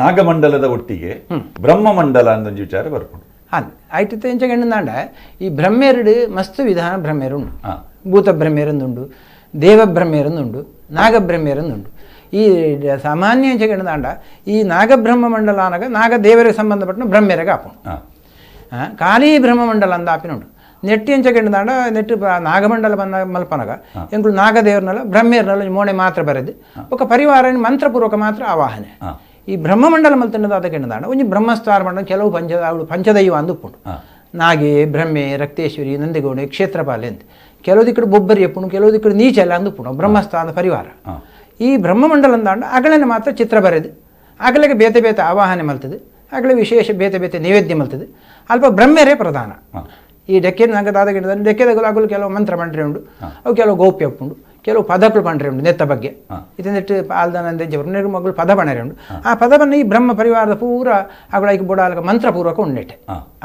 ನಾಗಮಂಡಲದ ಒಟ್ಟಿಗೆ ಬ್ರಹ್ಮಮಂಡಲ ಅಂದೊಂಜಿ ವಿಚಾರ ಬರ್ಪುಂಡು. ಐಟಿತ್ತೆ ಇಂಚ ಗಂಡಂದಾಂಡ ಈ ಬ್ರಹ್ಮೇರುಡು ಮಸ್ತ್ ವಿಧಾನ ಬ್ರಹ್ಮೇರುಂಡು. ಭೂತ ಬ್ರಹ್ಮೇರಂದುಂಡು, ದೇವ ಬ್ರಹ್ಮೇರಂದುಂಡು, ನಾಗಬ್ರಹ್ಮೇರಂದುಂಡು. ಈ ಸಾಮಾನ್ಯ ಇಂಚ ಗಂಡದಾಂಡ ಈ ನಾಗಬ್ರಹ್ಮ ಮಂಡಲ ಆನಗ ನಾಗದೇವರಿಗೆ ಸಂಬಂಧಪಟ್ಟ ಬ್ರಹ್ಮೇರಗ ಆಪುಂಡು. ಖಾಲಿ ಬ್ರಹ್ಮಮಂಡಲ ಅಂದ ಆಪಿನುಂಡು. ನೆಟ್ಟಿ ಎಂಚ ಗಂಡದಾಂಡ ನೆಟ್ಟು ನಾಗಮಂಡಲ ಬನ್ನ ಮಲ್ಪನಗ ಎಂಕುಲು ನಾಗದೇವರನಲ್ಲ ಬ್ರಹ್ಮೇರ್ನಲ್ಲ ಮೋಣೆ ಮಾತ್ರ ಬರೆದು ఒక ಪರಿವಾರ ಮಂತ್ರಪೂರ್ವಕ ಮಾತ್ರ ಆವಾಹನೆ. ಈ ಬ್ರಹ್ಮಮಂಡಲ ಮಲ್ತಂಡದಾದ ಗಂಡದಾಂಡ ಒಂಜಿ ಬ್ರಹ್ಮಸ್ಥಾರ ಮಂಡಲ ಕೆಲವು ಪಂಚ ಪಂಚದೈವ ಅಂದು ಉಪ್ಪುಂಡು. ನಾಗೆ, ಬ್ರಹ್ಮೆ, ರಕ್ತೇಶ್ವರಿ, ನಂದಿಗೌಡೆ, ಕ್ಷೇತ್ರಪಾಲೆ ಅಂತ ಕೆಲವು ದಿಕ್ಕಡು ಬೊಬ್ಬರಿ ಎಪ್ಪುಂಡು, ಕೆಲವು ದಿಕ್ಕಡು ನೀಚೆಲ್ಲ ಅಂದು ಉಪ್ಪುಂಡು ಬ್ರಹ್ಮಸ್ಥಾನದ ಪರಿವಾರ. ಈ ಬ್ರಹ್ಮಮಂಡಲ ಅಂದಾಂಡ ಅಗಲನೆ ಮಾತ್ರ ಚಿತ್ರ ಬರೆದು ಅಗಲಿಗೆ ಬೇತೆ ಬೇತೆ ಆವಾಹನೆ ಮಲ್ತದೆ, ಅಗಲ ವಿಶೇಷ ಬೇತೆ ಬೇತೆ ನೈವೇದ್ಯ ಮಲ್ತದೆ. ಅಲ್ಪ ಬ್ರಹ್ಮರೇ ಪ್ರಧಾನ. ಈ ಡೆಕ್ಕೆ ನಂಗೆ ದಾದ ಡೆಕ್ಕೆದಗಲು ಅಗಲು ಕೆಲವು ಮಂತ್ರ ಮಂಡ್ರೆ ಉಂಡು, ಅವು ಕೆಲವು ಗೌಪ್ಯ ಉಂಡು, ಕೆಲವು ಪದಗಳು ಪಂಡ್ರೆ ಉಂಡು ನೆತ್ತ ಬಗ್ಗೆ. ಇದನ್ನೆಟ್ಟು ಆಲ್ದಾನಂದ ಮಗಳು ಪದ ಬಣರೆ ಉಂಡು. ಆ ಪದವನ್ನು ಈ ಬ್ರಹ್ಮ ಪರಿವಾರದ ಪೂರ ಅಗಳ ಐಕ್ ಬೊಡಾಲಕ ಮಂತ್ರಪೂರ್ವಕ ಉಂಡೆಟ್ಟೆ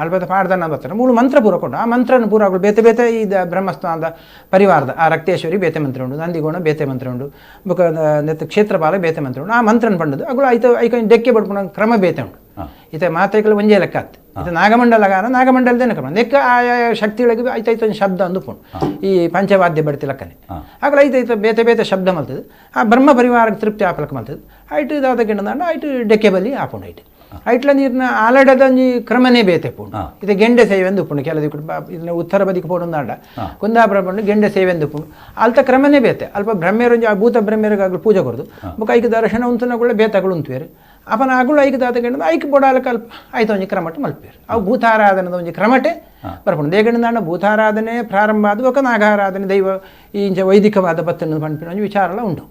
ಅಲ್ಪದ ಪಾಡ್ದನ ಬರ್ತಾರೆ ಮೂರು ಮಂತ್ರಪೂರ್ವಕ ಉಂಟು. ಆ ಮಂತ್ರನ ಪೂರ ಅಗಳು ಬೇತೆ ಬೇತೆ ಈ ಬ್ರಹ್ಮಸ್ಥಾನದ ಪರಿವಾರದ ಆ ರಕ್ತೇಶ್ವರಿ ಬೇತೆ ಮಂತ್ರ ಉಂಡು, ನಂದಿಗೋಣ ಬೇತೆ ಮಂತ್ರ ಉಂಡು, ಬೊಕ ನೆತ್ತ ಕ್ಷೇತ್ರಪಾಲ ಬೇತೆ ಮಂತ್ರ ಉಂಡು. ಆ ಮಂತ್ರನ ಪಂಡದು ಅಗಳು ಐತ ಐಕ ಡೆಕ್ಕೆ ಬಡ್ಪುಣ ಕ್ರಮ ಬೇತೆ ಉಂಡು. ಇತ ಮಾತ್ರೆಗಳು ಒಂಜೇ ಲೆಕ್ಕ ಆತು. ಇದು ನಾಗಮಂಡಲಗಾನ ನಾಗಮಂಡಲದೇನೆ ಕ್ರಮ ನೆಕ್ಕ ಆಯಾ ಶಕ್ತಿಗಳಿಗೆ ಐತೈತ ಒಂದು ಶಬ್ದ ಅಂದುಕೊಂಡು ಈ ಪಂಚವಾದ್ಯ ಬಡ್ತಿ ಲೆಕ್ಕನೆ ಆಗಲ ಐತೈತ ಬೇತೆ ಬೇತೆ ಶಬ್ದ ಮಲ್ತದೆ. ಆ ಬ್ರಹ್ಮ ಪರಿವಾರಕ್ಕೆ ತೃಪ್ತಿ ಆಪಲಕ ಮಲ್ತದೆ. ಐಟು ಇದಾದ ಗಿಡದಾಂಡ ಐಟು ಡೆಕ್ಕೆ ಬಲಿ ಆಪುಂಡು. ಐಟು ಐಟ್ಲ ನೀರಿನ ಆಲಡದ ಒಂಜಿ ಕ್ರಮನೇ ಬೇತೆ ಪುಂಡು. ಇದು ಗೆಂಡೆ ಸೇವೆ ಅಂದು ಉಪ್ಪುಂಡು. ಕೆಲವು ಇದನ್ನ ಉತ್ತರ ಬದಿಗೆ ಪೋಡುಂದಾಂಡ ಕುಂದಾಪುರ ಪಂಡು ಗೆಂಡೆ ಸೇವೆ ಅಂದು ಉಪ್ಪುಂಡು. ಅಲ್ತ ಕ್ರಮನೇ ಬೇತೆ. ಅಲ್ಪ ಬ್ರಹ್ಮೇರೊಂಜಿ ಆ ಭೂತ ಬ್ರಹ್ಮೇರಿಗಾಗಲು ಪೂಜೆ ಕೊರದು ಬೊಕ ಐಕ್ ದರ್ಶನ ಉಂತುನಗುಳ್ಳೆ ಬೇತಗಳು ಉಂತುವೇರು. ಅಪನ ಅಗುಳು ಐಕ್ ದಾತ ಗಂಡದ ಐಕ್ ಬೊಡಾಲಕ ಅಲ್ಪ ಐತ ಒಂಜಿ ಕ್ರಮಟ್ ಮಲ್ಪೇರು. ಅವು ಭೂತಾರಾಧನದ ಒಂಜಿ ಕ್ರಮಟೆ ಬರ್ಪುಂಡು. ದೇಗಂಡದಾಂಡ ಭೂತಾರಾಧನೆ ಪ್ರಾರಂಭ ಆದ ಬೊಕ ನಾಗಾರಾಧನೆ ದೈವ ಈ ಇಂಚ ವೈದಿಕವಾದ ಬತ್ತನ್ನು ಪನ್ಪಿನ ಒಂಜಿ ವಿಚಾರಲ ಉಂಟು.